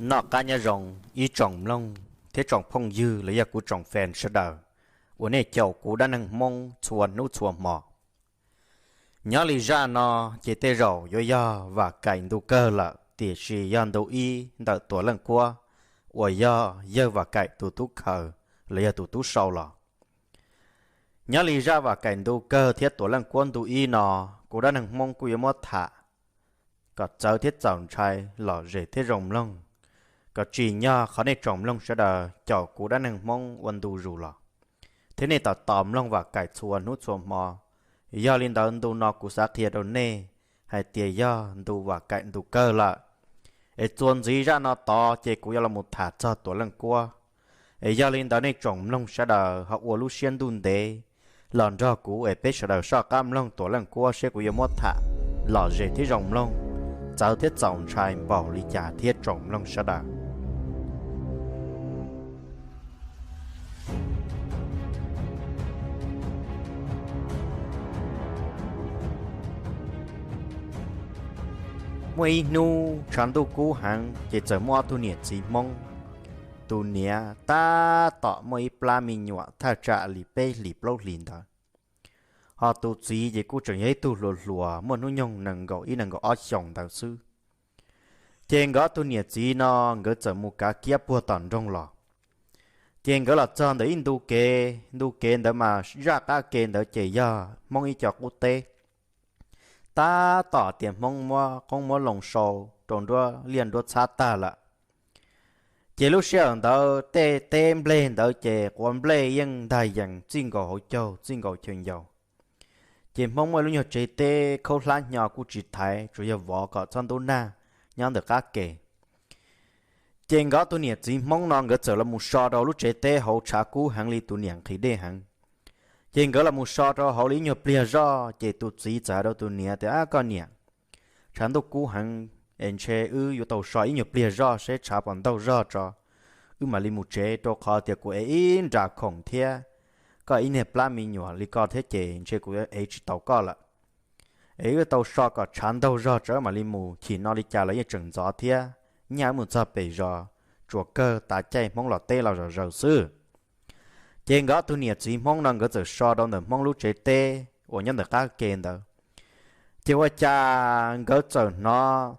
Noj qab nyob zoo ib tsoom mloog thiab tsoom phooj ywg los yog kuv tsoom fan sawv daws uas nej caum kuv dab neeg Hmoob txhua hnub txhua hmo. Nyob li zaj no ces tej zaum yuav yog Vam Kaim ntu kawg lawm, tiam sis yog ntu ib ntawm Tuam Leej Kuab uas yog yawg Vam Kaim tus tub khaws los yog tus tub sau los. Nyob li zaj Vam Kaim ntu kawg thiab Tuam Leej Kuab ntu ib no, kuv dab neeg Hmoob kuj yuav muab tham kom txawv thiab txaus ntshai, lom zem thiab zoo mloog, kom tsim nyog qhov nej tsoom mloog sawv daws caum kuv dab neeg Hmoob ua ntu zus los, thiab nej tos tos mloog Vam Kaim txhua hnub txhua hmo. Yog li ntawd ntu no kuv xav qhia rau nej hais tias yog ntu Vam Kaim ntu kawg lawm. Es txuas ntxiv zaj no tod ces kuv yuav los mus tham txog Tuam Leej Kuab. Es yog li ntawd nej tsoom mloog sawv daws ho ua lub siab ntuj ntev los nrog kuv es peb sawv daws soj qab mloog Tuam Leej Kuab seb kuv yuav muab tham lom zem thiab zoo mloog, txawv thiab txaus ntshai npaum li cas thiab tsoom mloog sawv daws. Muaj ib hnub tshav ntuj kub heev ces txawm muaj ob tug niam txiv Hmoob. Tus niam tab tom muaj ib plab me nyuam thaj tsam li peb hlis plaub hlis ntawd, ho tus txiv ces kuj tseem yog ib tug hluas hluas muaj hnub nyoog nees nkaum ib nees nkaum ob xyoos ntawd xwb. Ces nkawd ob tug niam txiv no nkawd txawm mus kav kiab puag tom nroog los. Ces nkawd los txog ntawm ib ntu kev, ntu kev ntawd mas zaj qab ke ntawd ces yog Hmoob ib co qub teb. Tab tom tias Hmoob muab qoob muab loo sau rau nruab liaj nruab txhab tag lawm. Ces lub sij hawm ntawd tej teb nplej ntawd ces quav nplej yeej ntag yees txij nkaus hauv caug txij nkaus chaw ncaus. Ces Hmoob muaj lub nyuag tsev teb khaub hlab hnyo kuj tsis thaiv, tsuas yog vov kom txhob ntub nag nyob ntawm qab ke. Ces nkawd tus niam txiv Hmoob no nkawd txawm los mus so rau lub tsev teb hauv tshav kub heev li tus niam nqhis dej heev. Ces nkawd los mus so rau hauv li ib nyuag pliag zoj, ces tus txiv txawm hais rau tus niam tias, Ab, koj niam, tshav ntuj kub heev es ntshe wb yuav tau so ib nyuag pliag zoj seb tshav puas ntaug zog tso, wb mam li mus tsev, rau qhov tias kuv ev ib nra khoom thiab koj ib niag plab me nyuam li koj thiab ces ntshe kuv yuav ev tsis tau koj lawm. Es wb tau so kom tshav ntaug zog tso wb mam li mus, chim no li cas los yeej tseem ntxov thiab, nyaj wb mus txog pem zos, tsuas kawg tav caij Hmoob los teb los zom zaws xwb. Ces nkawd tus niam txiv Hmoob no nkawd txawm so rau ntawm Hmoob lub tsev teb uas nyob ntawm qab ke ntawd. Ces ua cas nkawd txawm hnov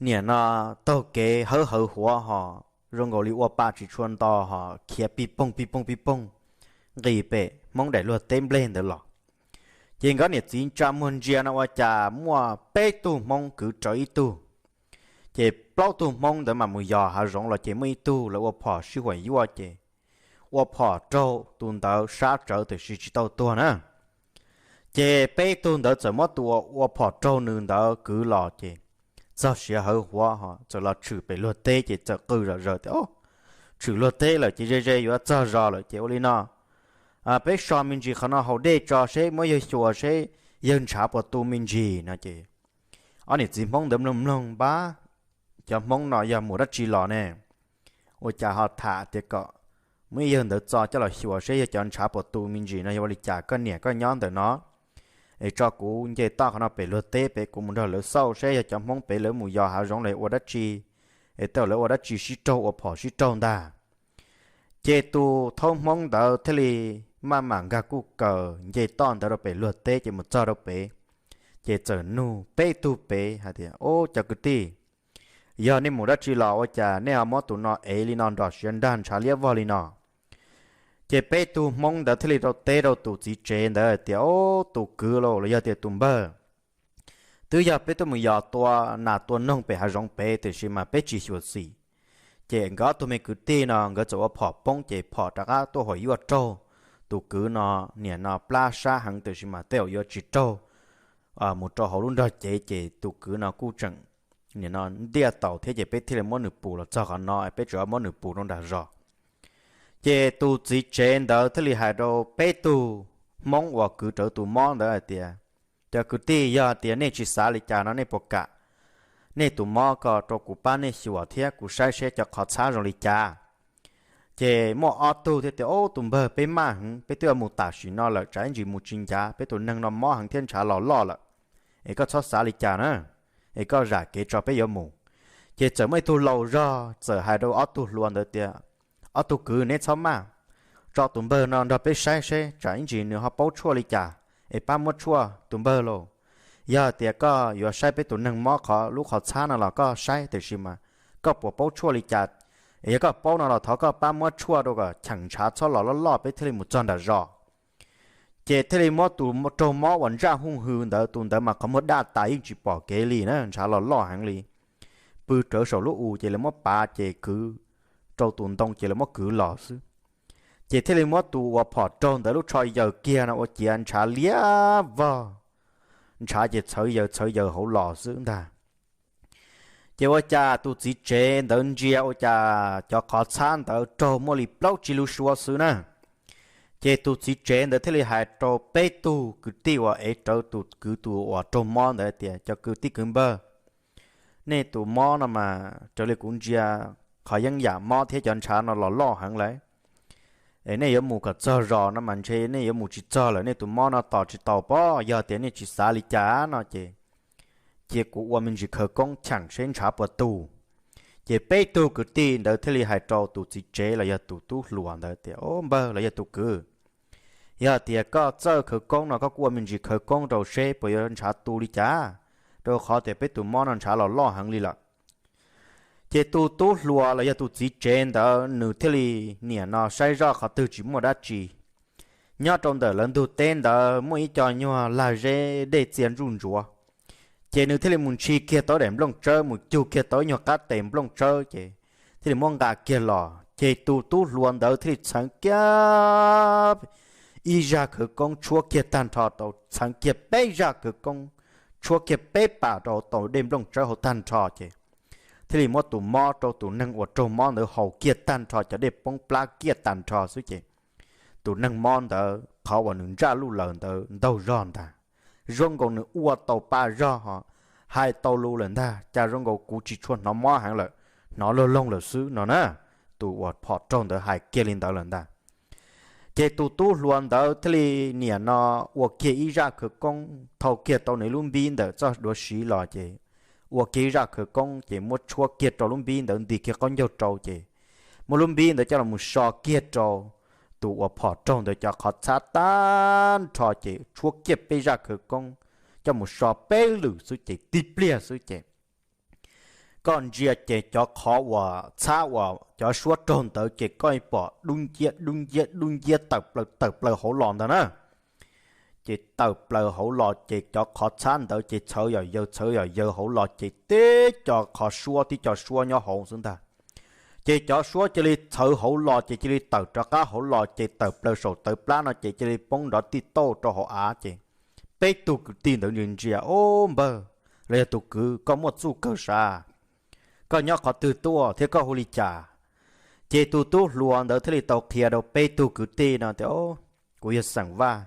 niam no taug kev hawb hawv huav ho zoo nkaus li ua pa tsis tshua nto ho khiav pij poog pij poog pij poog nqis pem Hmoob daim luag teb nplej ntawd los. Ces nkawd niam txiv tsa muag ntsia no ua cas muaj peb tug Hmoob kwv rawv ib tug. Ces plaub tug Hmoob ntawd mas mus yos hav zoov los ces muaj ib tug lawv ua phom sib huam yuaj ces ua phom raug tus ntawd sab tsawv tiam sis tsis tau tuag na. Ces peb tug ntawd txawm muab tus ua phom raug nws ntawd kwv los ces txog siav hawv huav ho txawm los tshwm pem luag teb ces txawm qw zom zaws tias, Tshwm luag teb lawm ces ze ze yuav txog zos lawm ces ua li no, peb so me ntsis qhov no haus dej tso seb muab yawg xyuas seb yawg ntshav puas tu me ntsis no ces ob niam txiv Hmoob ntawd mloog mloog npab, cov Hmoob no yog mus dab tsi los ne? Ua cas ho tham tias kom muab yawg ntawd txo coj los xyuas seb yawg cov ntshav puas tu me ntsis no yog ua li cas? Koj niam koj nyob ntawm no es tso kuv nce toj qhov no pem luag teb pem, kuv mus nrog lawv xauj seb yog cov Hmoob pem lawv mus yos hav zoov los ua dab tsi, es tej lawv ua dab tsi sib raug ua phom sib raug ntag. Ces tus thaub Hmoob ntawd thiaj li maj mam nkag kuj kaws nce toj ntawd rau pem luag teb ces mus txog rau pem, ces txawm nug peb tug pem hais tias, Ub, cov kwv tij, yog nej mus dab tsi los ua cas nej ho muab tus no ev li no nrog siav nrag ntshav liab vog li no? Ces peb tug Hmoob ntawd thiaj li rau teb rau tus txiv tsev ntawd tias, Ob, tus kwv los los yog tias tus npawg, twb yog peb tuaj mus yos tua nas tua noog pem hav zoov pem, tiam sis mas peb tsis xyuam xim. Ces nkawd ob tug me kwv tij no nkawd txawm ua phom poob, ces phom rov qab tuaj huam yuaj raug tus kwv no, niam no plab sab heev, tiam sis mas tej zaum yuav tsis raug mus rau hauv lub nrog cev, ces tus kwv no kuj tseem, niam no ntiaj tau thiab, ces peb thiaj li muab nws pus los txog qhov no, peb tseem muab nws pus rau nram zos. Ces tus txiv tsev ntawd thiaj li hais rau peb tug Hmoob uas kwv rawv tus mob ntawd hais tias, Cov kwv tij, yog tias nej tsis xav li cas no nej puas kam nej tus mob ko rau kuv pab nej xyuas thiab kuv saib seb cov qhov txhab zoo li cas? Ces muaj ob tug thiaj tias, Ob, tus npawg, peb maj heev, peb twb yuav mus tam sim no lawm, tsam ib ntsis mus tsis ncav, peb tus neeg no mob heev thiab ntshav los loj lawm, es koj txhob xav li cas na, es koj zam kev tso peb yuav mus. Ces txawm muaj ib tug laus zog txawm hais rau ob tug hluas ntawd tias, Ob tug kwv, neb txhob maj, tso tus npawg no nrog peb saib seb tsam ib ntsis nws ho paub tshuaj li cas, es pab muab tshuaj tus npawg lauj. Yog tias koj yuav saib peb tus neeg mob qhov lub qhov txhab no los koj saib, tiam sis mas koj puas paub tshuaj li cas? Es yog koj paub no los thov koj pab muab tshuaj rau kom cheem ntshav txhob los loj loj peb thiaj li mus txog nram zos. Ces thiaj li muab tus raug mob uas ntsaj hooj hw ntawd, tus ntawd mas qhov muag daj tas yeej tsis pom kev li na, ntshav los loj heev li. Pw rawv saum lub u ces lawv muab pav ces kwv rau tus ntoo ces lawv muab kwv los xwb. Ces thiaj li muab tus uas phom raug ntawd lub tsho yaws kiag no ua ciav ntshav liab vog, ntshav ces txhawv yaws txhawv yaws hauv los xwb ntag. Ces ua cas tus txiv tsev ntawd ntsia ua cas cov qhov txhab ntawd raug muaj li plaub tsib lub suab xwb na. Ces tus txiv tsev ntawd thiaj li hais rau peb tug kwv tij uas ev rawv tus kwv tus uas raug mob ntawd tias, Cov kwv tij kwv npawg, nej tus mob no mas raws li kuv ntsia qhov yeeb yam mob thiab cov ntshav no los loj heev lawm. Es nej yuav mus kom txog zos no mas ntshe nej yuav mus tsis txog lawm, nej tus mob no tos tsis tau pob. Yog tias nej tsis xav li cas no ces cia kuv ua me ntsis khawv koob cheem seb ntshav puas tu. Ces peb tug kwv tij ntawd thiaj li hais rau tus txiv tsev los yog tus tub hluas ntawd tias, Ob, npawg los yog tus kwv, yog tias koj txawj khawv koob no koj kuj ua me ntsis khawv koob rau seb puas yuav ntshav tu li cas, rau qhov tias peb tus mob no ntshav los loj heev li lawm. Ces tus tub hluas los yog tus txiv tsev ntawd nws thiaj li niam no saib zoj qhov twg tsis muaj dab tsi. Nyob rau ntawm lawv ntug teb ntawd muaj ib co nyuag lag zeb dej txia ntsuj ntsuav, ces nws thiaj li mus ntshis kiag tau daim nplooj tsawb, mus cug kiag tau ib nyuag qab tes nplooj tsawb ces thiaj li muab nqa kiag los. Ces tus tub hluas ntawd thiaj li txheev kiag ib zaj khawv koob tshuab kiag tag nrho tau, txheev kiag peb zaj khawv koob tshuab kiag peb pas rau tau dej nplooj tsawb hauv tag nrho ces thiaj li muab tus mob rau tus neeg uas raug mob ntawd haus kiag tag nrho, cov dej poob plab kiag tag nrho xwb ces tus neeg mob ntawd qhov uas nws ntsaj luj lawm ntawd ntaug zog ntag. Zoo nkaus nws ua tau pa zog, hais tau lus lawm ntag, cas zoo nkaus kuv tsis tshua hnov mob heev lawm, hnov loog loog lawm xwb no na. Tus uas phom raug ntawd hais kiag li ntawd lawm ntag. Ces tus tub hluas ntawd thiaj li niam no ua kiag ib zaj khawv koob thau kiag tau nws lub npib ntawm txoj duav siv los ces ua kiag ib zaj khawv koob ces muab tshuab kiag rau lub npib ntawd, nti kiag qaub ncaug rau ces muab lub npib ntawd coj los mus so kiag rau tus uas phom raug ntawd cov qhov txhab tag nrho ces tshuab kiag peb zaj khawv koob coj mus so peb lwm xwb ces tib pliag xwb ces koj ntsia ces cov qhov uas txhab uas cov suab raug ntawd ces koj pom dub nciab dub nciab dub nciab tawm plaws tawm plaws hauv los ntag na. Ces tawm plaws hauv los ces cov qhov txhab ntawd ces txhawv yam yaws txhawv yam yaws hauv los ces tib co qhov suab tib co suab nyob hauv xwb ntag. Ces cov suab cia li txhawv hauv los ces cia li tawm rov qab hauv los ces tawm plaws saum tawv plab no ces cia li poob nrov tij tauj rau hauv av ces peb tug kwv tij ntawd ntsia ntsia, Ob, npawg los yog tus kwv, koj muaj txuj kawg sav, koj nyob qhov twg tuaj thiab koj hu li cas? Ces tus tub hluas ntawd thiaj li tau qhia rau peb tug kwv tij no tias, Kuv yog Xeem Vaj,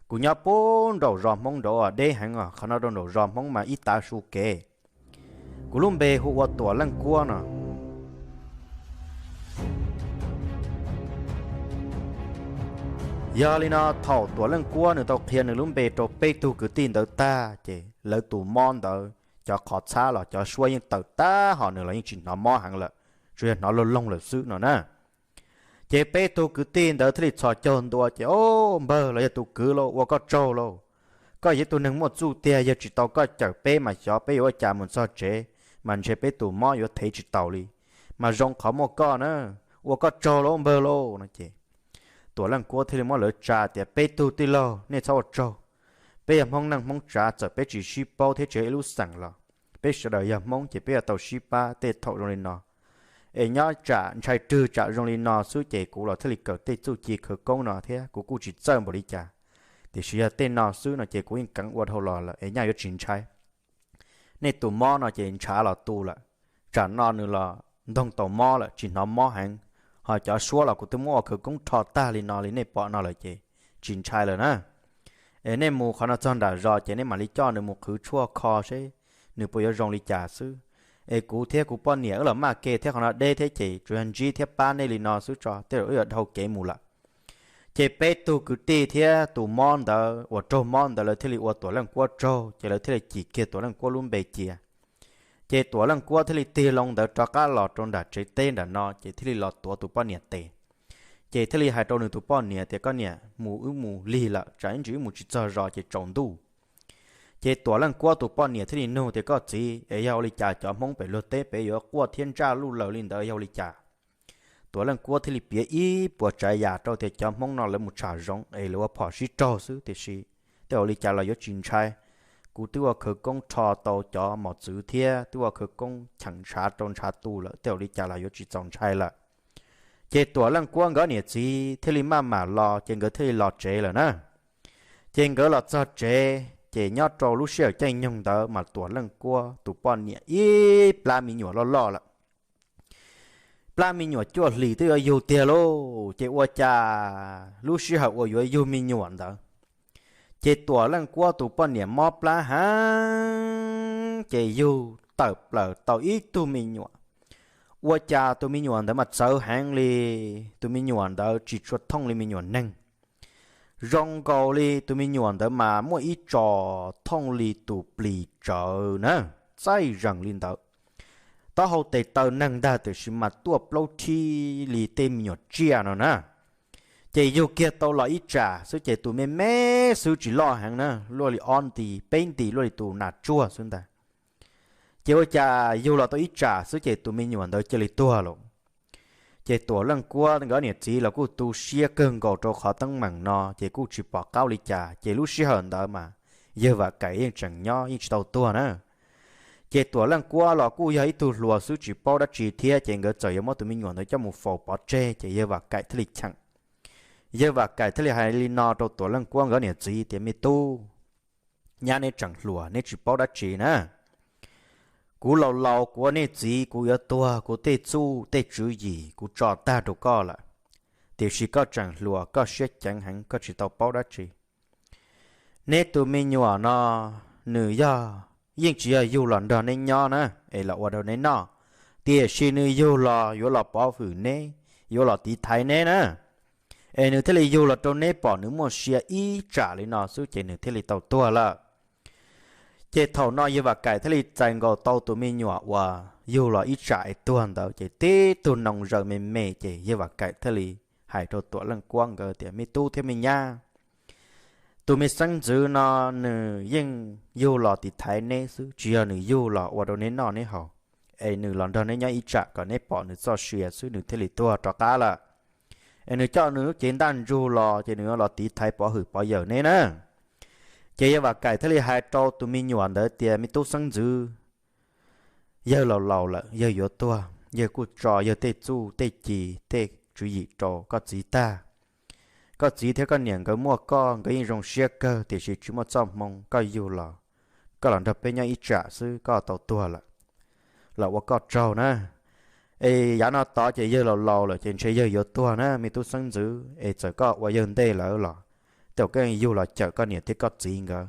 kuv nyob puag nraum zos Hmoob nraud deb heev os, qhov no rau nraum zos Hmoob mas ib tav su kev. Kuv lub npe hu ua Tuam Leej Kuab no. Yog li no thaum Tuam Leej Kuab nws tau qhia nws lub npe rau peb tug kwv tij ntawd tag ces lawv tus mob ntawd cov qhov txhab los cov suab yeej tawm tag hos nws los yeej tsis hnov mob heev lawm, tsuas yog hnov loog loog lawm xwb no na. Ces peb tug kwv tij ntawd thiaj li txhos caug ntua ces, Ob, npawg los yog tus kwv lauj, ua koj tsaug lauj. Koj yog ib tug neeg muaj txuj tiag, yog tsis tau koj cawm peb mas xyov peb yuav ua cas mus txog tsev, mas ntshe peb tus mob yuav thev tsis taus li. Mas zoo qhov muaj koj na, ua koj tsaug lauj npawg lauj no ces Tuam Leej Kuab thiaj li muab lawv tsa tias, Peb tug tij laug, nej txhob ua tsaug. Peb yog Hmoob neej Hmoob tsav, txawm peb tsis sib paub thiab tsis yog ib lub xeem los peb sawv daws yog Hmoob ces peb yuav tau sib pab tej thaum zoo li no. Es nyob tsam ntshai rwg tsam zoo li no xwb ces kuv los thiaj li kawm tej txuj ci khawv koob no thiab kuv kuj tsis txawj npaum li cas. Tiam sis yog tej no xwb no ces kuv yeej keev ua dhau los lawm es nyaj yuav tsis ntshai. Nej tus mob no ces ntshav los tu lawm, tsam no nws los ntoog tau mob lawm tsis hnov mob heev. Ho cov suab los kuv twb muab ua khawv koob rho tag li no li nej pom no lawm ces tsis ntshai lawm na. Es nej mus qhov no txog nram zos ces nej mam li coj nws mus qhwv tshuaj kho seb nws puas yuav zoo li cas xwb. Es kuv thiab kuv poj niam wb los maj ke thiab qhov no deb thiab ces tsuas yog ntsib thiab pab nej li no xwb tso, tej zaum wb yuav dhau kev mus lawm. Ces peb tug kwv tij thiab tus mob ntawd uas raug mob ntawd lawv thiaj li ua Tuam Leej Kuab raug ces lawv thiaj li cim kiag Tuam Leej Kuab lub npe cia. Ces Tuam Leej Kuab thiaj li tig loo ntawd rov qab los rau nram tsev teb nram no ces thiaj li los tuav tus poj niam tes. Ces thiaj li hais rau nws tus poj niam tias, Koj niam, mus wb mus lig lawm, tsam ib ntsis wb mus tsis txog zos ces tsaus ntuj. Ces Tuam Leej Kuab tus poj niam thiaj li nug tias, Koj txiv, es yog ua li cas cov Hmoob pem luag teb pem yuav quaj thiab ntsaj luj laws li ntawd yog ua li cas? Tuam Leej Kuab thiaj li piav ib puas tsav yam rau tias cov Hmoob no lawv mus tsham zoov es lawv ua phom sib raug xwb, tiam sis tej ua li cas los yuav tsis ntshai. Kuv twb ua khawv koob rho tau cov mos txwv thiab twb ua khawv koob cheem ntshav rau ntshav tu lawm, tej ua li cas los yuav tsis txaus ntshai lawm. Ces Tuam Leej Kuab nkawd niam txiv thiaj li maj mam los ces nkawd thiaj li los tsev lawm na. Ces nkawd los txog tsev ces nyob rau lub sij hawm caij nyoog ntawd mas Tuam Leej Kuab tus poj niam ib plab me nyuam loj loj lawm. Plab me nyuam cuaj hlis twb yuav yug tiag lauj, ces ua cas lub sij hawm uas yuav yug me nyuam ntawd, ces Tuam Leej Kuab tus poj niam mob plab heev ces yug tawm plaws tau ib tug me nyuam. Ua cas tus me nyuam ntawd mas txawv heev li, tus me nyuam ntawd tsis tshua thooj li me nyuam neeg. Zoo nkaus li tus me nyuam ntawd mas muaj ib tsos thooj li tus plis tsawv na, txaij zees li ntawd. Taub hau tes taw neeg ntag tiam sis mas tuaj plaub rhib li tej me nyuam tsiaj no na. Ces yug kiag tau los ib tsam xwb ces tus me me xwb tsis loj heev na, luaj li ob nti peb nti luaj li tus nas tsuag xwb ntag. Ces ua cas yug los tau ib tsam xwb ces tus me nyuam ntawd cia li tuag lawm. Ces Tuam Leej Kuab nkawd niam txiv los kuj tu siab kawg nkaus rau qhov teeb meem no ces kuj tsis pom qab ua li cas, ces lub sij hawm ntawd mas yawg Vam Kaim yeej tseem nyob yeej tsis tau tuag na. Ces Tuam Leej Kuab los kuj yog ib tug hluas xwb tsis paub dab tsi thiab ces nkawd txawm yuav muab tus me nyuam ntawd coj mus faus pov tseg ces yawg Vam Kaim thiaj li cheem. Yawg Vam Kaim thiaj li hais li no rau Tuam Leej Kuab nkawd niam txiv tias, Me tub, nyab neb tseem hluas neb tsis paub dab tsi na. Kuv laus laus kuv ua nej txiv kuv yuav tuag kuv tej txuj tej tswv yim kuv tso tag rau koj lawm, tiam sis koj tseem hluas koj siab ceev heev koj tsis tau paub dab tsi. Neb tus me nyuam no nws yog, yeej tsis yog yug los nrog neb nyob na, es los ua rau neb noj, tiam sis nws yug los yuav los pov hwm neb, yuav los tiv thaiv neb na. Es nws thiaj li yug los rau neb pom nws muaj sia ib tsam li no xwb ces nws thiaj li tau tuag lawm. Ces thaum no yawg Vam Kaim thiaj li txais nkaus tau tus me nyuam uas yug los ib tsam es tuag ntawd ces tib tug noo zaws me me ces yawg Vam Kaim thiaj li hais rau Tuam Leej Kuab nkawd tias, Me tub thiab me nyab, tus me xeeb ntxwv no nws yeej yug los tiv thaiv neb xwb, tsis yog nws yug los ua rau neb noj neb haus. Es nws los nrog neb nyob ib tsam kom neb pom nws txoj sia xwb nws thiaj li tuag rov qab lawm. Es nws coj nws lub cev ntaj ntsug los ces nws yuav los tiv thaiv pov hwm pov yawm neb na. Ces yawg Vam Kaim thiaj li hais rau tus me nyuam ntawd tias, Me tub xeeb ntxwv, yawg laus laus lawm, yawg yuav tuag, yawg kuj tso yawg tej txuj tej ci tej tswv yim rau koj txiv tag. Koj txiv thiab koj niam nkawd muaj koj nkawd yeej zoo siab kawg, tiam sis tsis muaj txoj hmoo koj yug los, koj los nrog peb nyob ib tsam xwb koj tau tuag lawm, los ua koj tsaug na. Es yav no tod ces yawg laus laus lawm ces ntshe yawg yuav tuag na me tub xeeb ntxwv, es txawm koj ua yawg ntej lawm los tej zaum koj yug los cawm koj niam thiab koj txiv nkawd.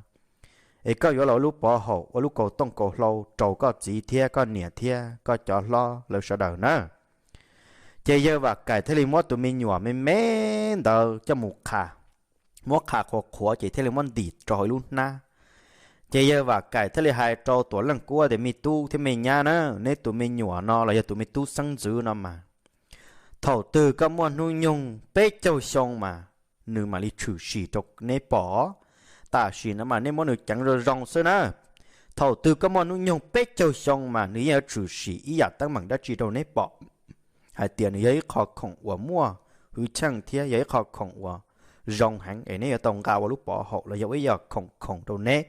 Es koj yuav los ua lub pov haum ua lub kaus tooj kaus hlau rau koj txiv thiab koj niam thiab koj cov hlob lawv sawv daws na. Ces yawg Vam Kaim thiaj li muab tus me nyuam me me ntawd coj mus qha, muab qha qhuav qhuav ces thiaj li muab ntim rau hauv ib lub hnab. Ces yawg Vam Kaim thiaj li hais rau Tuam Leej Kuab tias, Me tub thiab me nyab na, neb tus me nyuam no los yog tus me tub xeeb ntxwv no mas, thaum twg koj muaj hnub nyoog peb caug xyoo mas nws mam li tshwm sim rau neb pom. Tam sim no mas neb muab nws ceev zoo zoo xwb na. Thaum twg koj muaj hnub nyoog peb caug xyoo mas nws yeej yuav tshwm sim ib yam teeb meem dab tsi rau neb pom, hais tias nws yog ib qho khoom uas muaj hwv cheej thiab yog ib qho khoom uas zoo heev es neb yuav tau nqa ua lub pov haum los yog ua ib yam khoom khoom rau neb.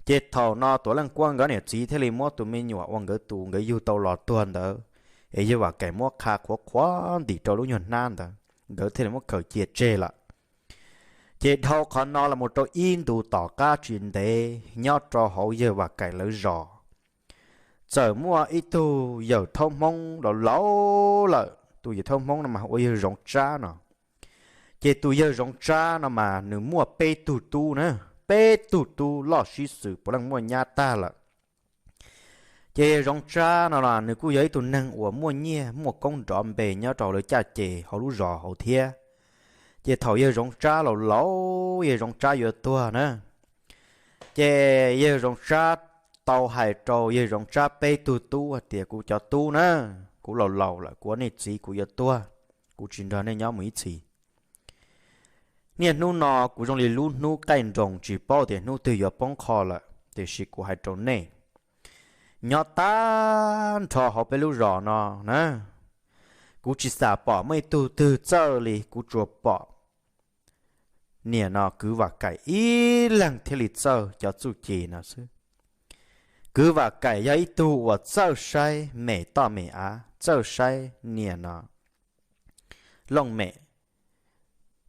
Ces thaum no Tuam Leej Kuab nkawd niam txiv thiaj li muab tus me nyuam uas nkawd tus nkawd yug tau los tuag ntawd, es yawg Vam Kaim muab qha qhuav qhuav ntim rau lub nyuag hnab ntawd, nkawd thiaj li muab khaws cia tseg lawm. Ces dhau qhov no los mus rau ib ntu tom qab tsis ntev nyob rau hauv yawg Vam Kaim lawv zos, txawm muaj ib tug yawm thaub Hmoob laus laus lawm. Tus yawm thaub Hmoob no mas ua yawg Zoov Tsab no. Ces tus yawg Zoov Tsab no mas nws muaj peb tug tub na, peb tug tub loj sib xws puav leej muaj nyab tag lawm. Ces yawg Zoov Tsab no los nws kuj yog ib tug neeg uas muaj nyiaj muaj koob nrov npe nyob rau lawv caj ces hauv lub zos hauv thiab. Ces thaum yawg Zoov Tsab laus laus, yawg Zoov Tsab yuav tuag na, ces yawg Zoov Tsab tau hais rau yawg Zoov Tsab peb tug tub hais tias, kuv cov tub na, kuv laus laus lawm, kuv ua nej txiv kuv yuav tuag, kuv tsis nrog nej nyob mus ib txhis. Niaj hnub no kuv zoo li lub hnub qaij nroos tsis paub tias hnub twg yuav poob qho lawm, tiam sis kuv hais rau nej, nyob tag nrho hauv peb lub zos no na, kuv tsis xam pom muaj ib tug twg txawj li, kuv tsuas pom niam no kwv Vam Kaim ib leeg thiaj li txawj cov txuj ci no xwb. Kwv Vam Kaim yog ib tug uas txawj saib mem toj mem av, txawj saib niam no looj mem,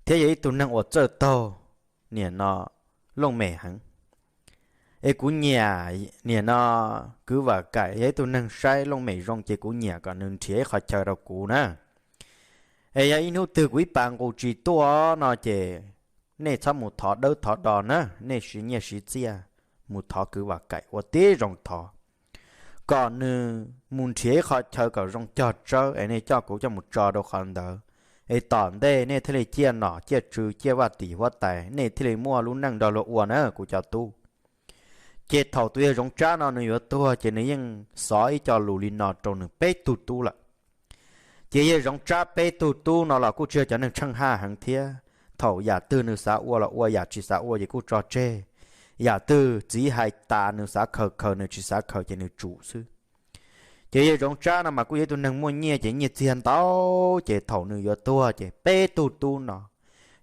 thiab yog ib tug neeg uas txawj taug niam no looj mem heev. Es kuv nyiam niam no kwv Vam Kaim yog ib tug neeg saib looj mem zoo ces kuv nyiam kom nws nrhiav ib qho chaw rau kuv na. Es yog ib hnub twg kuv ib pas nqus tsis tuaj no ces nej txhob mus thov dawb thov do na, nej siv nyiaj siv txiaj mus thov kwv Vam Kaim ua tib zoo thov kom nws mus nrhiav ib qho chaw kom zoo cog tsawb es nej coj kuv coj mus tso rau qhov ntawd, es tom ntej nej thiaj li ciaj nom ciaj tswv ciaj vaj tim huab tais, nej thiaj li muaj lub neej nrog luag ua na kuv cov tub. Ces thaum tus yawg Zoov Tsab no nws yuav tuag ces nws yeej xov ib co lus li no rau nws peb tug tub lawm. Ces yawg Zoov Tsab peb tug tub no los kuj tsis yog cov neeg tsheej haj heev thiab, thaum yam twg nws xav ua los ua, yam tsis xav ua ces kuj tso tseg. Yam twg txiv hais tas nws xav khaws khaws, nws tsis xav khaws ces nws tsum xwb. Ces yawg Zoov Tsab no mas kuj yog ib tug neeg muaj nyiaj ces nyiaj txiag ntau, ces thaum nws yuav tuag ces peb tug tub no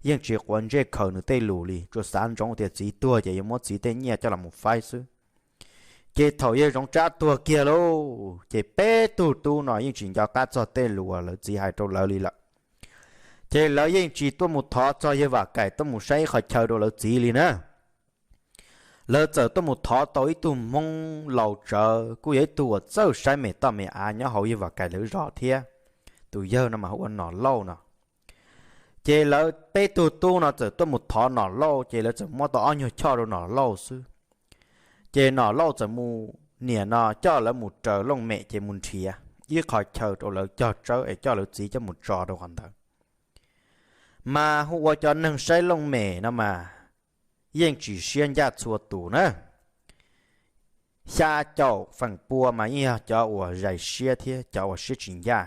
yeej tsis quav ntsej khaws nws tej lus li, tsuas xav ntsoov tias txiv tuag ces yuav muab txiv tej nyiaj coj los mus faib xwb. Ces thaum yawg Zoov Tsab tuag kiag lauj, ces peb tug tub no yeej tsis nco qab txog tej lus uas lawv txiv hais rau lawv li lawm. Ces lawv yeej tsis tuaj mus thov txog yawg Vam Kaim tuaj mus saib ib qho chaw rau lawv txiv li na. Lawv txawm tuaj mus thov tau ib tug Hmoob laus tsawv, kuj yog ib tug uas txawj saib mem toj mem av nyob hauv yawg Vam Kaim lawv zos thiab. Tus yawg no mas hu ua Nom Lauj no. Ces lawv peb tug tub no txawm tuaj mus thov Nom Lauj, ces lawv txawm muab tau ob nyuag choj rau Nom Lauj xwb. Ces Nom Lauj txawm mus, niam no coj lawv mus raws looj mem ces mus nrhiav ib qho chaw rau lawv cog tsawb es coj lawv txiv coj mus tso rau qhov ntawd. Mas hu ua cov neeg saib looj mem no mas yeej tsis siab ncaj txhua tus na. Xya caum feem pua mas yeej yog cov uas zais siab thiab cov uas siab tsis ncaj.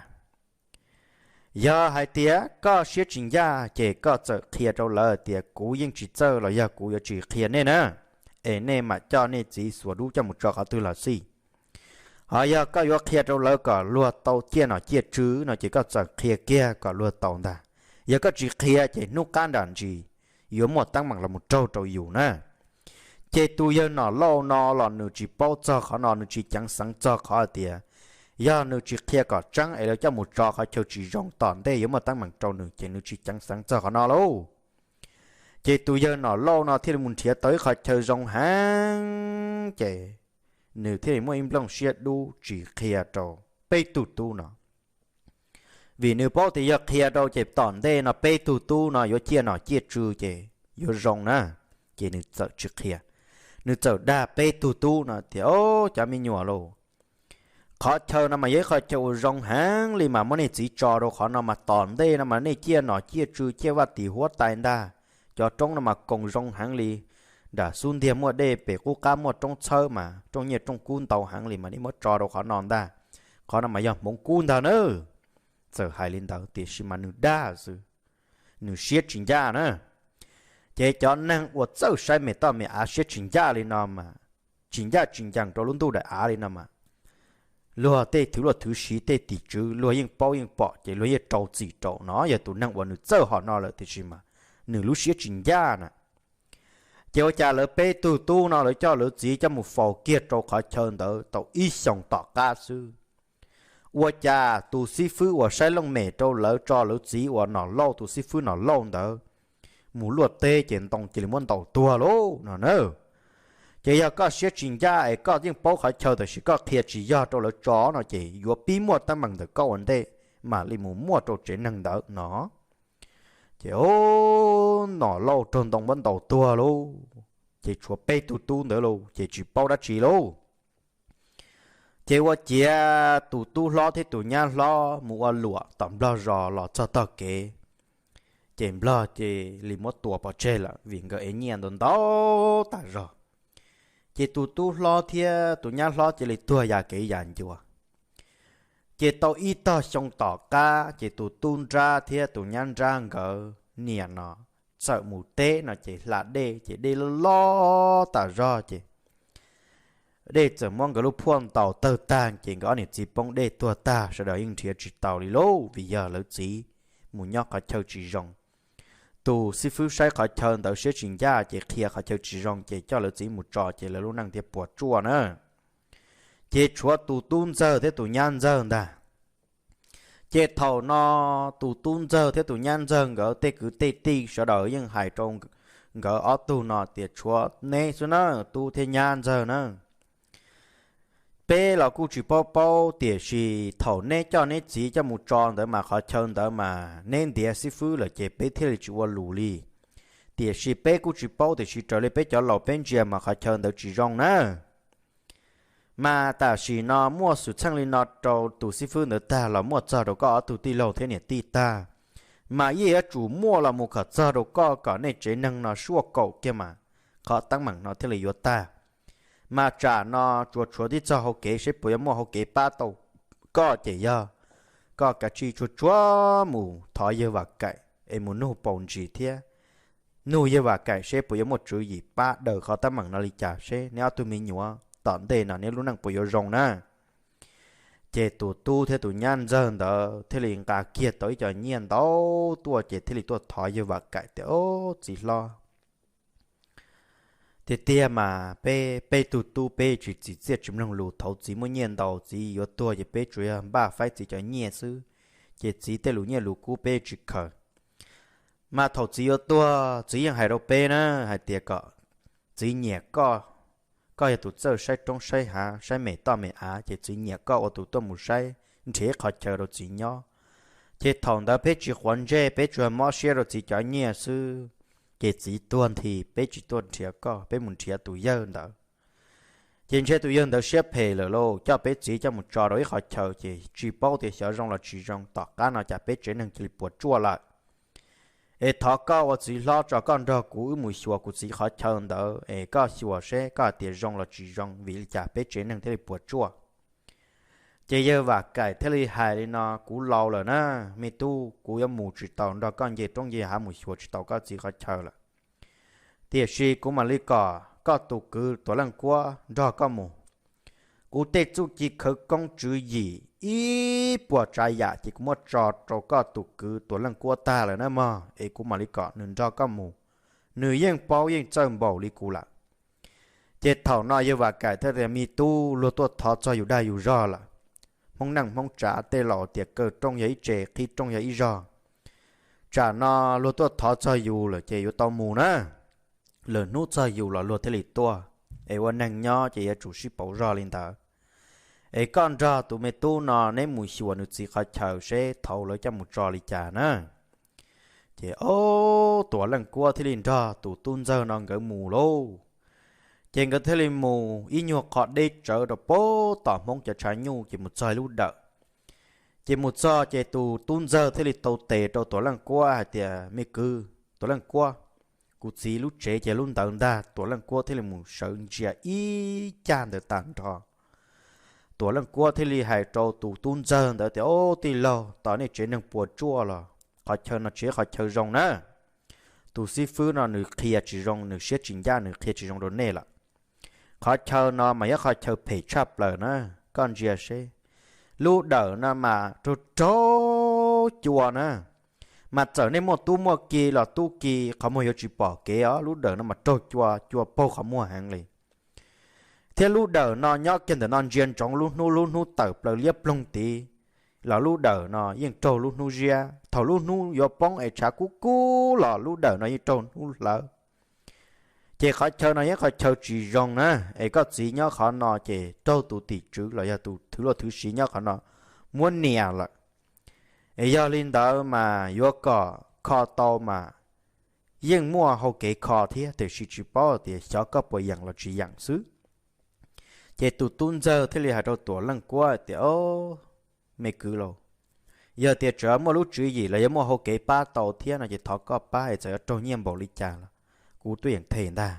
Yog hais tias koj siab tsis ncaj ces koj txawm qhia rau lawv tias kuv yeej tsis txawj los yog kuv yuav tsis qhia nej na, es nej mam coj nej txiv xuas dub coj mus tso qhov twg los xij. Ho yog koj yuav qhia rau lawv kom luag tau ciaj nom ciaj tswv no ces koj txawm qhia kiag kom luag tau ntag. Yog koj tsis qhia ces hnub qab nram ntsis yuav muaj teeb meem los mus raug rau yus na. Ces tus yawg Nom Lauj no los nws tsis paub txog qhov no, nws tsis ceev xeev txog qhov hais tias yog nws tsis qhia kom tseeb es lawv coj mus tso qhov chaw tsis zoo tom ntej yuav muaj teeb meem rau nws, ces nws tsis ceev xeev txog qhov no lauj. Ces tus yawg Nom Lauj no thiaj li mus nrhiav tau ib qho chaw zoo heev, ces nws thiaj li muaj ib nplooj siab dub tsis qhia rau peb tug tub no. Vim nws paub tias yog qhia rau ces tom ntej no peb tug tub no yuav ciaj nom ciaj tswv ces yuav zoo na, ces nws txawm tsis qhia. Nws txawm dag peb tug tub no tias, o, cov me nyuam lauj, qhov chaw no mas yog ib qho chaw uas zoo heev li mas muab nej txiv tso rau qhov no mas tom ntej no mas nej ciaj nom ciaj tswv ciaj vaj tim huab tais ntag. Cov roob no mas koom zoo heev li, nram xub ntiag muaj dej, pem qub qab muaj roob txhawb mas rooj nyiaj rooj kub ntau heev li mas nej muab tso rau qhov no ntag. Qhov no mas yog hmoov kub ntag na. Txawm hais li ntawd tiam sis mas nws dag xwb, nws siab tsis ncaj na. Ces cov neeg uas txawj saib me toj me av siab tsis ncaj li no mas, tsis ncaj tsis ncees rau lub ntuj daim av li no mas, luag tej thwv luaj thwv siv tej tim tswv luag yeej paub yeej pom ces luag yeej rau txim rau no, yog tus neeg uas nws txawj hom no lawm tiam sis mas nws lub siab tsis ncaj na. Ces ua cas lawv peb tug tub no lawv coj lawv txiv coj mus faus kiag rau qhov chaw ntawd tau ib xyoos tom qab xwb, ua cas tus xib fwb uas saib looj mem rau lawv tso lawv txiv uas Nom Lauj, tus xib fwb Nom Lauj ntawd mus luaj teb ces ntoo cia li muab ntaus tuag lauj no na. Ces yog koj siab tsis ncaj es koj yeej paub qhov chaw tab sis koj qhia tsis yog rau lawv tso no ces yuav pib muaj teeb meem ntawm koj ua ntej mam li mus muaj rau tsev neeg ntawd no. Ces Nom Lauj raug ntoo muab ntaus tuag lauj, ces tshuav peb tug tub ntawd lauj ces tsis paub dab tsi lauj. Ces ua ciav tus tub hlob thiab tus nyab hlob mus ua luam tom Nplog zos los txog tog kev, ces Nplog cia li muab tua pov tseg lawm vim nkawd ev nyiaj ntau ntau tas zog. Ces tus tub hlob thiab tus nyab hlob cia li tuag ya kev ya ncua. Ces tau ib tog xyoo tom qab ces tus tub nrab thiab tus nyab nrab nkawd niam no txawm mus teb no ces hla dej ces dej loj loj tas zog ces dej txawm muab nkawd lub phuaj ntaus tawg tag ces nkawd ob niam txiv poob dej tuag tag, sawv daws yeej nrhiav tsis tau li lauj vim yog lawv txiv mus nyob qhov chaw tsis zoo. Tus xib fwb saib qhov chaw ntawd siab tsis ncaj ces qhia qhov chaw tsis zoo ces coj lawv txiv mus tso ces lawv lub neej thiaj puas tsuaj na. Ces tshuav tus tub ntxawg thiab tus nyab ntxawg ntag. Ces thaum no tus tub ntxawg thiab tus nyab ntxawg nkawd tej kwv tej tij sawv daws yeej hais rau nkawd ob tug no tias tshuav neb xwb na, tub thiab nyab ntxawg na. Peb los kuj tsis paub paub tiam sis thaum neb coj neb txiv coj mus tso ntawd mas qhov chaw ntawd mas neb ntiav xib fwb lawm ces peb thiaj li tsis ua lus li. Tiam sis peb kuj tsis paub tiam sis raws li peb cov laus peb ntsia mas qhov chaw ntawd tsis zoo na. Mas tam sim no muaj xwm txheej li no rau tus xib fwb ntawd tag los muaj txog rau koj ob tug tij laug thiab niam tij tag, mas yeej yuav tsum muaj los mus kom txog rau koj kom nej tsev neeg no suaj kaum kiag mas qhov teeb meem no thiaj li yuav tag. Mas tsam no tsuas tshuav tib txog hau kev seb puas yuav muaj hau kev pab tau koj ces yog koj kav tsij tsuag tsuag mus thov yawg Vam Kaim es mus nug paus ntsis thiab nug yawg Vam Kaim seb puas yuav muaj tswv yim pab daws qhov teeb meem no li cas seb neb ob tug me nyuam tom ntej no neb lub neej puas yuav zoo na. Ces tus tub thiab tus nyab ntxawg ntawd thiaj li nqa kiag tau ib co nyiaj ntau tuaj ces thiaj li tuaj thov yawg Vam Kaim tias, Au, txiv hlob, tiag tiag mas peb peb tug tub peb tsis txim txiaj tsis mloog lus, thaum txiv muaj nyiaj ntau txiv yuav tuag ces peb tsuas yog npaj faib txiv cov nyiaj xwb, ces txiv tej lus nyiaj lus kub peb tsis khaws. Mas thaum txiv yuav tuag txiv yeej hais rau peb na, hais tias kom txiv nyiam koj, koj yog tus txawj saib roob saib hav saib me toj me av ces txiv nyiam koj ua tus tuaj mus saib nrhiav ib qhov chaw rau txiv nyob. Ces thaum ntawd peb tsis quav ntsej peb tsuas mob siab rau txiv cov nyiaj xwb, ces txiv tuag nthi peb tsis tuaj nrhiav koj peb mus nrhiav tus yawg ntawd. Ces ntshe tus yawg ntawd siab phem lawm lauj coj peb txiv coj mus tso rau ib qhov chaw ces tsis paub tias xyov zoo los tsis zoo tom qab no cas peb tsev neeg cia li puas tsuaj lawm. Es thov koj ua txiv hlob tso koj nrog kuv wb mus xyuas kuv txiv qhov chaw ntawd es koj xyuas seb koj hais tias zoo los tsis zoo vim li cas peb tsev neeg thiaj li puas tsuaj. Ces yawg Vam Kaim thiaj li hais li no, Kuv laus lawm na, me tub, kuv yuav mus tsis tau nrog koj nce roob nce hav mus xyuas tsis tau koj txiv qhov chaw lawm. Tiam sis kuv mam li kom koj tus kwv Tuam Leej Kuab nrog koj mus. Kuv tej txuj ci khawv koob tswv yim ib puas tsav yam ces kuv muab tso rau koj tus kwv Tuam Leej Kuab tag lawm na mog, es kuv mam li kom nws nrog koj mus. Nws yeej paub yeej txawj npaum li kuv lawm. Ces thaum no yawg Vam Kaim thiaj tias, Me tub, luag tuaj thov txog yus dag yus zog lawm. Hmoob neej Hmoob tsav tej laus tias kaw rooj yog ib tse, qhib rooj yog ib zog. Tsam no luag tuaj thov txog yus lawm ces yuav tau mus na. Lwm hnub txog yus los luag thiaj li tuaj, es ua neeg nyob ces yuav tsum sib pauv zog li ntawd. Es koj nrog tus me tub no neb mus xyuas nws txiv qhov chaw seb thaum lawv coj mus tso li cas na. Ces ob, Tuam Leej Kuab thiaj li nrog tus tub ntxawg no nkawd mus lauj. Ces nkawd thiaj li mus ib nyuag qho deb tsawv rau pem tom Hmoob cov tshav nyuj ces mus txog ib lub dawm. Ces mus txog ces tus tub ntxawg thiaj li tau tes rau Tuam Leej Kuab hais tias, Me kwv Tuam Leej Kuab, kuv txiv lub tsev ces lub ntawd ntag. Tuam Leej Kuab thiaj li mus sawv ntsia ib cag ntawd tag nrho. Tuam Leej Kuab thiaj li hais rau tus tub ntxawg ntawd tias, Ob, tij laug, tos nej tsev neeg puas tsuaj los qhov chaw no tsis yog qhov chaw zoo na. Tus xib fwb no nws qhia tsis zoo, nws siab tsis ncaj, nws qhia tsis zoo rau nej lawm. Qhov chaw no mas yog qhov chaw phem tshaj plaws na. Koj ntsia seb, lub dawm no mas raug raug cua na, mas txawm nej muaj tub muaj ki los tub ki qhov muag yuav tsis pom kev os, lub dawm no mas raug cua, cua paug qhov muag heev li. Thiab lub dawm no nyob kiag ntawm no ntsia ntsoov lub hnub, lub hnub tawm plaws liab ploog tid, los lub dawm no yeej raug lub hnub ziab. Thaum lub hnub yuav poob es tshav kub kub los lub dawm no yeej raug hnub hlawv. Ces qhov chaw no yog qhov chaw tsis zoo na, es koj txiv nyob qhov no ces raug tus tim tswv los yog tus thwv luaj thwv siv nyob qhov no muab nias lawm. Es yog li ntawd mas yuav kom kho tau mas yeej muaj hau kev kho thiab, tiam sis tsis paub tias xyov koj puas yeem los tsis yeem xwb. Ces tus tub ntxawg thiaj li hais rau Tuam Leej Kuab tias, O, me kwv lauj, yog tias tseem muaj lub tswv yim los yog muaj hau kev pab tau thiab no ces thov koj pab es txawm yuav raug nyiaj npaum li cas los kuv tuaj yeem them ntag.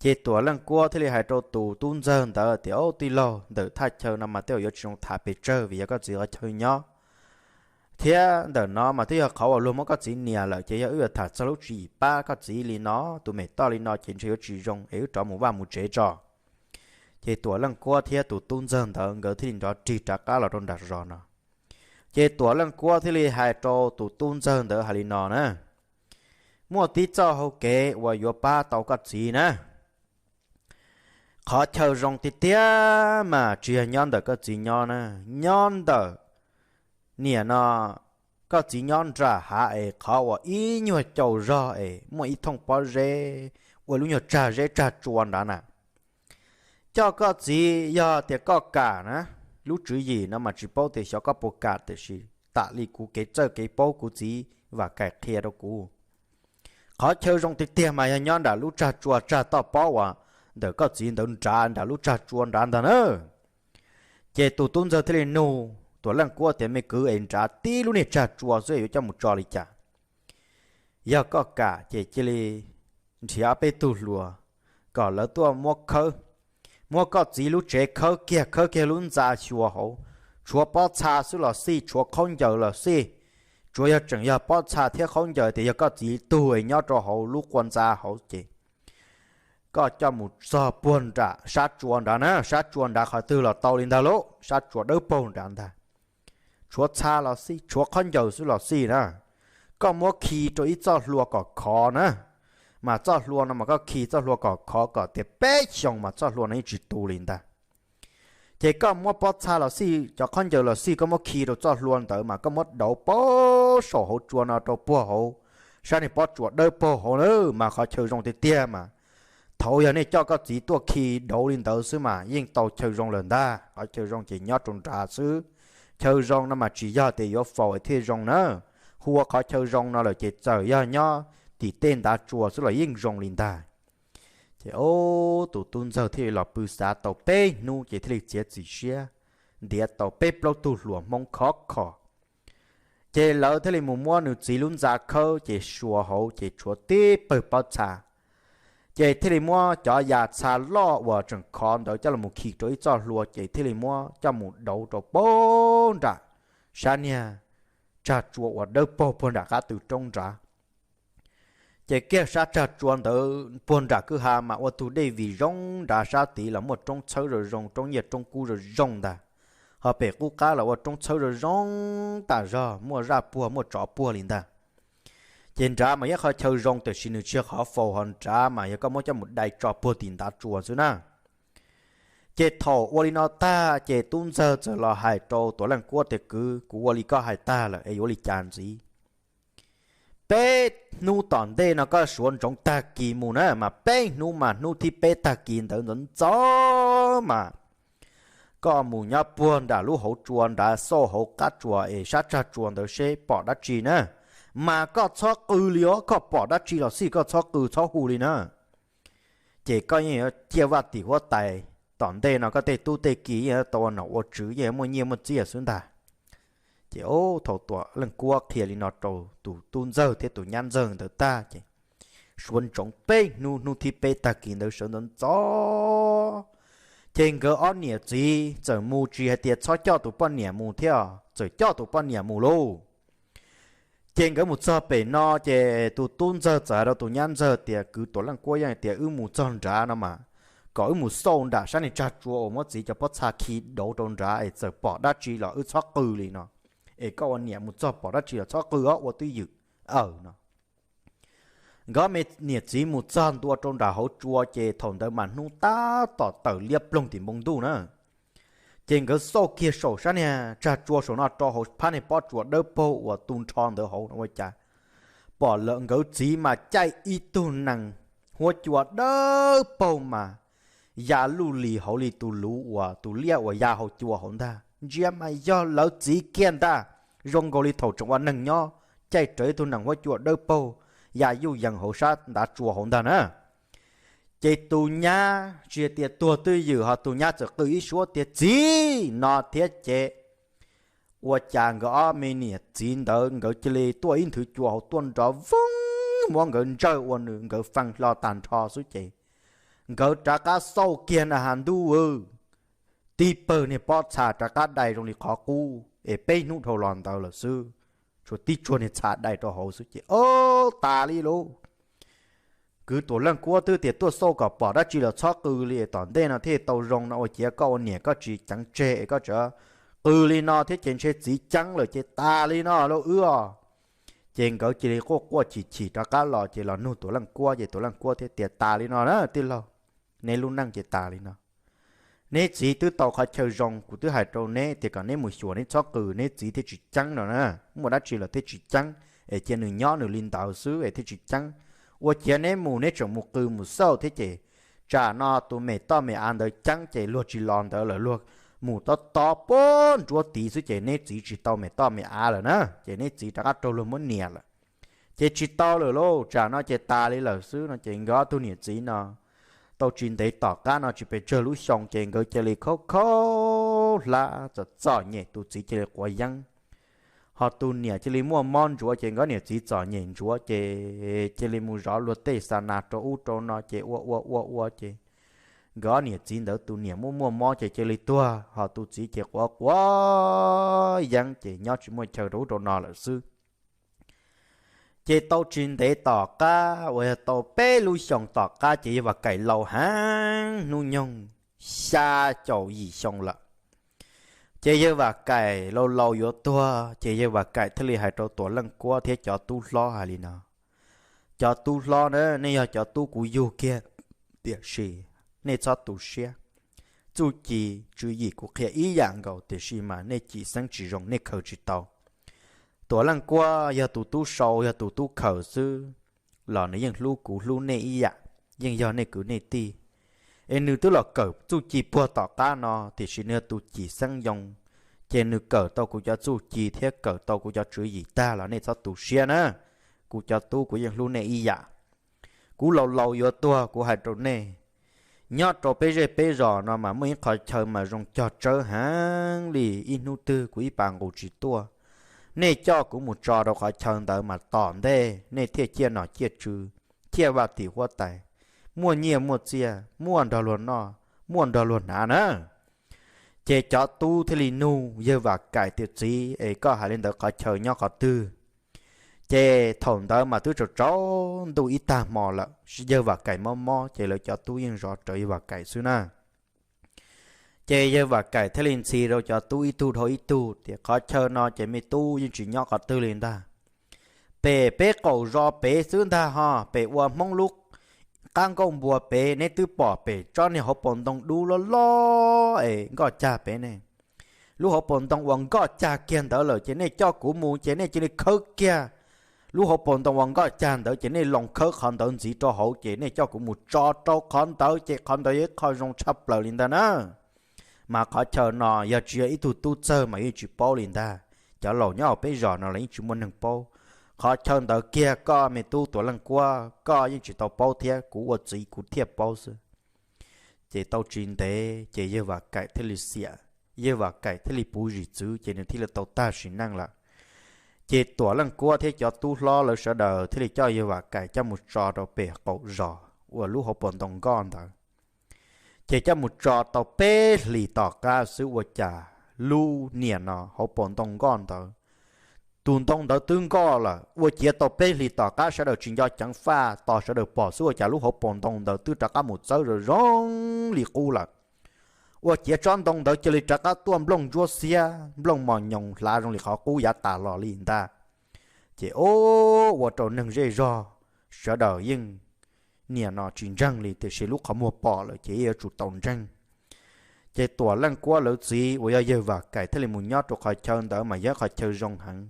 Ces Tuam Leej Kuab thiaj li hais rau tus tub ntxawg ntawd tias, O, tij laug, ntawm thaj chaw no mas tej zaum yuav tsis zoo tham pes tsawg vim yog koj txiv qhov chaw nyob, thiab ntawm no mas twb yog qhov uas luag muab koj txiv nias lawm, ces yog wb yuav tham txog lub tswv yim pab koj txiv li no, tus me toj li no ces ntshe yuav tsis zoo es wb rov mus vaj mus tsev tso. Ces Tuam Leej Kuab thiab tus tub ntxawg ntawd nkawd thiaj li nrov rig rov qab los rau nram zos no. Ces Tuam Leej Kuab thiaj li hais rau tus tub ntxawg ntawd hais li no na, Muaj tib txoj hau kev uas yuav pab tau koj txiv na. Qhov chaw zoo tiag tiag mas tsis yog nyob ntawm koj txiv nyob na, nyob ntawm niam no, koj txiv nyob nram hav es qhov uas ib nyuag caum zog es muaj ib thooj pob zeb ua lub nyuag tsag zeb tsag tsua nrad na. Coj koj txiv, yog tias koj kam na, lub tswv yim no mas tsis paub tias xyov koj puas kam, tiam sis tam li kuv kev txawj kev paub kuv txiv Vam Kaim qhia rau kuv, qhov chaw zoo tiag tiag mas yog nyob nram lub tsag tsua tsag toj pob uas ntawm koj txiv ntawd nrad, nram lub tsag tsua nrad ntag na. Ces tus tub ntxawg thiaj li nug Tuam Leej Kuab tias, Me kwv, es nrad tib lub niag tsag tsua xwb yuav coj mus tso li cas? Yog koj kam ces cia li nrhiav peb tug hluas kom lawv tuaj muab khawb, muab koj txiv lub tsev khawb kiag, khawb kiag lub ntxa xyuas hauv, tshuav pob txha xwb los xij, tshuav khaub ncaws los xij. Tsuav yog tseem yog pob txha thiab khaub ncaws tias yog koj txiv tug es nyob rau hauv lub qua ntxa hauv ces koj coj mus txog puag nram sab tsua nrad na, sab tsua nrad qhov twg los tau li ntag lauj, sab tsua dawb paug nrad ntag. Tshuav txha los xij, tshuav khaub ncaws xwb los xij na, koj muab khi rau ib txoj hlua kom khov na, mas txoj hlua no mas koj khi txoj hlua kom khov kom tias peb xyoos mas txoj hlua no yeej tsis tu li ntag. Ces koj muab pob txha los xij, cov khaub ncaws los xij, koj muab khi rau txoj hlua ntawd mas koj muab dauv puag saum hauv tsua no rau puag hauv sab niag pob tsuas dawb paug hauv na, mas qhov chaw zoo tiag tiag mas thaum yog nej coj koj txiv tuaj khi dauv li ntawd xwb mas yeej tau chaw zoo lawm ntag. Qhov chaw zoo ces nyob rau nrad xwb. Chaw zoo no mas tsis yog tias yuav faus thiaj zoo na, hu ua qhov chaw zoo no lawm ces txawm yog nyob tim tej ntav tsua xwb los yeej zoo li ntag. Ces tus tub ntxawg thiaj li los pw xav tau peb hnub ces thiaj li txiav txim siab ntiav tau peb plaub tug hluas Hmoob khov kho. Ces lawv thiaj li mus muab nws txiv lub ntxa khawb ces xyuas hauv ces tshuav tib pawg pob txha. Ces thiaj li muab cov yas txha loj uas tseem khov ntawd coj los khi rau ib txoj hlua ces thiaj li muab coj mus dauv rau puag nram sab niag tsag tsua uas dawb paug puag nram qab tw roob nrad. Ces kiag sab tsag tsua ntawd puag nram kwj ha mas ua tug dej vim zoo nrad, sab tid los muaj roob txhawb zoo zoo, roob nyiaj roob kub zoo zoo ntag. Ho pem qub qab los ua roob txhawb zoo zoo tas zog, muaj zaj puag muaj tsov puag li ntag. Ces nrad mas yog qhov chaw zoo tiam sis nws tsis yog qhov faus, ho nrad mas yog koj muab coj mus dai tso puag tim ntav tsua xwb na. Ces thaum ua li no tag ces tub ntxawg txawm los hais rau Tuam Leej Kuab tias, Kwv, kuv ua li koj hais tag lawm es yuav ua li cas ntxiv? Peb hnub tom ntej no koj suav ntsoov tag kis mus na, mas peb hnub mas hnub thib peb tag kis ntawd ntxov ntxov mas koj mus nyob puag nram lub hauv tsua nrad, xauj hauv qab tsua es sab tsag tsua ntawd seb pom dab tsi na. Mas koj txhob qw li os, koj pom dab tsi los xij koj txhob qw txhob hu li na. Ces koj yeej yuav ciaj vaj tim huab tais, tom ntej no koj tej tub tej ki yeej yuav tau ua nom ua tswv, yeej yuav muaj nyiaj muaj txiaj xwb ntag. Ces thaum Tuam Leej Kuab qhia li no rau tus tub ntxawg thiab tus nyab ntxawg ntawd tag ces suav ntsoov peb hnub, hnub thib peb tag kis ntawd sawv ntxov ntxov. Ces nkawd ob niam txiv txawm mus, tsis hais tias txhob coj tus poj niam mus thiab, txawm coj tus poj niam mus lauj. Ces nkawd mus txog pem no ces tus tub ntxawg txawm hais rau tus nyab ntxawg tias, Kwv Tuam Leej Kuab, yog tias wb mus txog nrad no mas Tom wb mus xauj nram sab niag tsag tsua uas muab txiv cov pob txha khi dauv rau nrad es txawm pom dab tsi los wb txhob qw li no. Es koj ua niam mus txog pom dab tsi los txhob qw os, ua twj ywm. Aw no, nkawd me niam txiv mus txog ntua rau nram hauv tsua ces thaum ntawd mas hnub tab tom tawm liab ploog tim npoo ntuj na. Ces nkawd xauj kiag saum sab niag tsag tsua saum no rau hauv phab niag pob tsuas dawb paug uas tu nrho ntawd hauv no ua cas pom lawm nkawd txiv mas caij ib tug nees huab cua dawb paug mas ya luj lis hauv li tus luv uas tus liaj uas ya hauv cua hauv ntag. Ntsia mas yog lawv txiv kiag ntag, zoo nkaus li thaum tseem ua neeg nyob, caij rawv ib tug nees huab cua dawb paug ya yuj yees hauv sab ntav tsua hauv ntag na. Ces tus nyab tsis tias tuag twj ywm ho tus nyab txawm qw ib suab tias txiv no thiab ces ua cas nkawd ob me niam txiv ntawd nkawd cia li tuaj ib nthwv cua hauv tuaj nrov voog muab nkawd ntsawj ua nws nkawd fee hlo tag nrho xwb ces nkawd rov qab xauj kiag na has ntuj aw, tib pawg niag pob txha rov qab dai zoo li qhov qub es peb hnub dhau los ntawd lawm xwb, tshuav tib tsuag niag txha dai rau hauv xwb ces ob tas li lauj. Kwv Tuam Leej Kuab twb tias tuaj xauj kom pom dab tsi los txhob qw li es tom ntej no thiaj tau zoo no ua ciav koj ua niam koj tsis ceev tseg es koj tseem qw li no thiab ces ntshe txiv ceeb lawm ces tas li no lauj wb os. Ces nkawd cia li quaj quaj chim chim rov qab los ces los nug Tuam Leej Kuab ces Tuam Leej Kuab thiaj tias tas li no na tij laug, neb lub neej ces tas li no. Neb txiv twb tau qhov chaw zoo, kuv twb hais rau neb tias kom neb mus xyuas neb txhob qw neb txiv thiaj tsis ceeb no na, muaj dab tsi los thiaj tsis ceeb es cia nws nyob nws li ntawd xwb es thiaj tsis ceeb. Ua ciav neb mus neb tseem mus qw mus xauj thiab ces tsam no tus me toj me av ntawd ceeb ces luag tsis los ntawd lawm luag mus tob tob puag nruab tid xwb ces neb txiv tsis tau me toj me av lawm na, ces neb txiv rov qab raug luag muab nias lawm. Ces tsis tau lawm lauj, tsam no ces tas li lawm xwb no ces nkawd ob tug niam txiv no tau tsis ntev tom qab no tsis pes tsawg lub xyoo ces nkawd cia li khaub khaub hlab txom txom nyem tus txiv cia li quav yeeb. Ho tus niam cia li muaj mob ntsuav ces nkawd niam txiv txom nyem ntsuav ces cia li mus zov luag tej xa nas rau ub rau no ces ua ua ua ua ces nkawd ob niam txiv ntawd tus niam muaj muaj mob ces cia li tuag ho tus txiv ces quav quav yeeb ces nyob tsis muaj chaw rau ub rau no lawm xwb. Ces tau tsis ntev tom qab uas yog tau peb lub xyoos tom qab ces yawg Vam Kaim laus heev hnub nyoog xya caum yim xyoo lawm. Ces yawg Vam Kaim laus laus yuav tuag ces yawg Vam Kaim thiaj li hais rau Tuam Leej Kuab thiab cov tub hlob hais li no, cov tub hlob na, nej yog cov tub kuv yug kiag, tiam sis nej txhob tu siab. Txuj ci tswv yim kuv qhia ib yam nkaus tiam sis mas nej cim xeeb tsis zoo nej khaws tsis tau. Tuam Leej Kuab yog tus tub sau yog tus tub khaws xwb los nws yeej hlub kuv hlub nej ib yam, yeej yog nej kwv nej tij. Es nws twb los kawm txuj ci puag tom qab no tiam sis nws yog tus cim xeeb yoo, ces nws kawm tau kuv cov txuj ci thiab kawm tau kuv cov tswv yim tag los nej txhob tu siab na. Kuv cov tub kuv yeej hlub nej ib yam. Kuv laus laus yuav tuag kuv hais rau nej, nyob rau peb zej peb zos no mas muaj ib qhov chaw mas zoo cog tsawb heev li, ib hnub twg kuv ib pas nqus tsis tuaj, nej coj kuv mus tso rau qhov chaw ntawd mas tom ntej nej thiaj ciaj nom ciaj tswv, ciaj vaj tim huab tais, muaj nyiaj muaj txiaj, muaj nrog luag noj, muaj nrog luag hnav na. Ces cov tub thiaj li nug yawg Vam Kaim tias txiv es koj hais li ntawd qhov chaw nyob qhov twg? Ces thaum ntawd mas twb tsaus tsaus ntuj ib tag hmo lawm, yawg Vam Kaim mob mob ces lawv cov tub yeej zov rawv yawg Vam Kaim xwb na. Ces yawg Vam Kaim thiaj li ntxhi rau cov tub ib tug dhau ib tug tias qhov chaw no ces me tub yeej tsis nyob qhov twg li ntag. Pem peb qaum zos pem xwb ntag ho, pem ua Hmoob lub qab nkuaj npua pem, neb twb pom pem tsob niag hauv paus ntoo dub loj loj es nkoj cag pem ne. Lub hauv paus ntoo uas nkoj cag kiag ntawd lawm ces nej coj kuv mus ces nej cia li khawb kiag lub hauv paus ntoo uas nkoj cag ntawd ces nej loo khawb qhov ntawd ntxiv rau hauv ces nej coj kuv mus tso rau qhov ntawd ces qhov ntawd yog ib qho zoo tshaj plaws li ntawd na. Mas qhov chaw no yog tsis yog ib tug tub txawg mas yeej tsis paub li ntag. Cov laus nyob hauv peb zos no los yeej tsis muaj neeg paub. Qhov chaw ntawd kiag koj me tub Tuam Leej Kuab koj yeej tsis tau paub thiab, kuv ua txiv kuv thiaj paub xwb. Ces tau tsis ntev ces yawg Vam Kaim thiaj li xiam, yawg Vam Kaim thiaj li puv zim txwv ces nws thiaj li tau tag sim neej lawm. Ces Tuam Leej Kuab thiab cov tub hlob lawv sawv daws thiaj li coj yawg Vam Kaim coj mus tso rau pem qaum zos uas lub hauv paus ntoo nkoj ntawd. Ces coj mus tso tau peb hlis tom qab xwb ua cas lub niag no hauv paus ntoo nkoj ntawd Tus ntoo ntawd twb nkoj lawm, ua ciav tau peb hlis tom qab sawv daws tsis nco ceev faj, tos sawv daws pom xwb ua cas lub hauv paus ntoo ntawd twb rov qab mus txawb zoo zoo li qub lawm. Ua ciav tsob ntoo ntawd cia li rov qab tuaj nplooj ntsuab xiab, nplooj mos nyoos hlav zoo li qhov qub yav tas los li ntag. Ces ua rau neeg zej zog sawv daws yeej niaj no tsis ntseeg li, tiam sis lub qhov muag pom lawm ces yuav tsum tau ntseeg. Ces Tuam Leej Kuab lawv txiv uas yog yawg Vam Kaim thiaj li mus nyob rau qhov chaw ntawd mas yog qhov chaw zoo heev.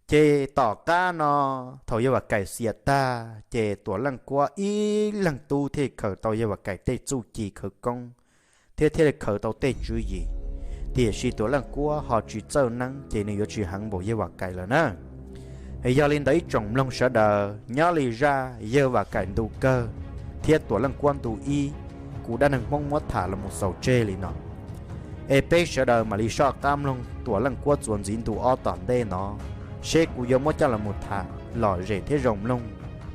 Ces tom qab no, thaum yawg Vam Kaim xiam tag ces Tuam Leej Kuab ib leeg tub thiaj khaws tau yawg Vam Kaim tej txuj ci khawv koob, thiab thiaj li khaws tau tej tswv yim. Tiam sis Tuam Leej Kuab ho tsis txawj neeb ces nws yuav tsis heev npaum yawg Vam Kaim lawm na. Yog li ntawd ib tsoom mloog sawv daws, nyob li zaj yawg Vam Kaim ntu kawg thiab Tuam Leej Kuab ntu ib, kuv dab neeg Hmoob muab tham los mus xaus tseg li no. Es peb sawv daws mam li soj qab mloog Tuam Leej Kuab txuas ntxiv ntu ob tom ntej no, seb kuv yuav muab coj los mus tham lom zem thiab zoo mloog,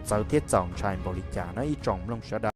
txawv thiab txaus ntshai npaum li cas na ib tsoom mloog sawv daws.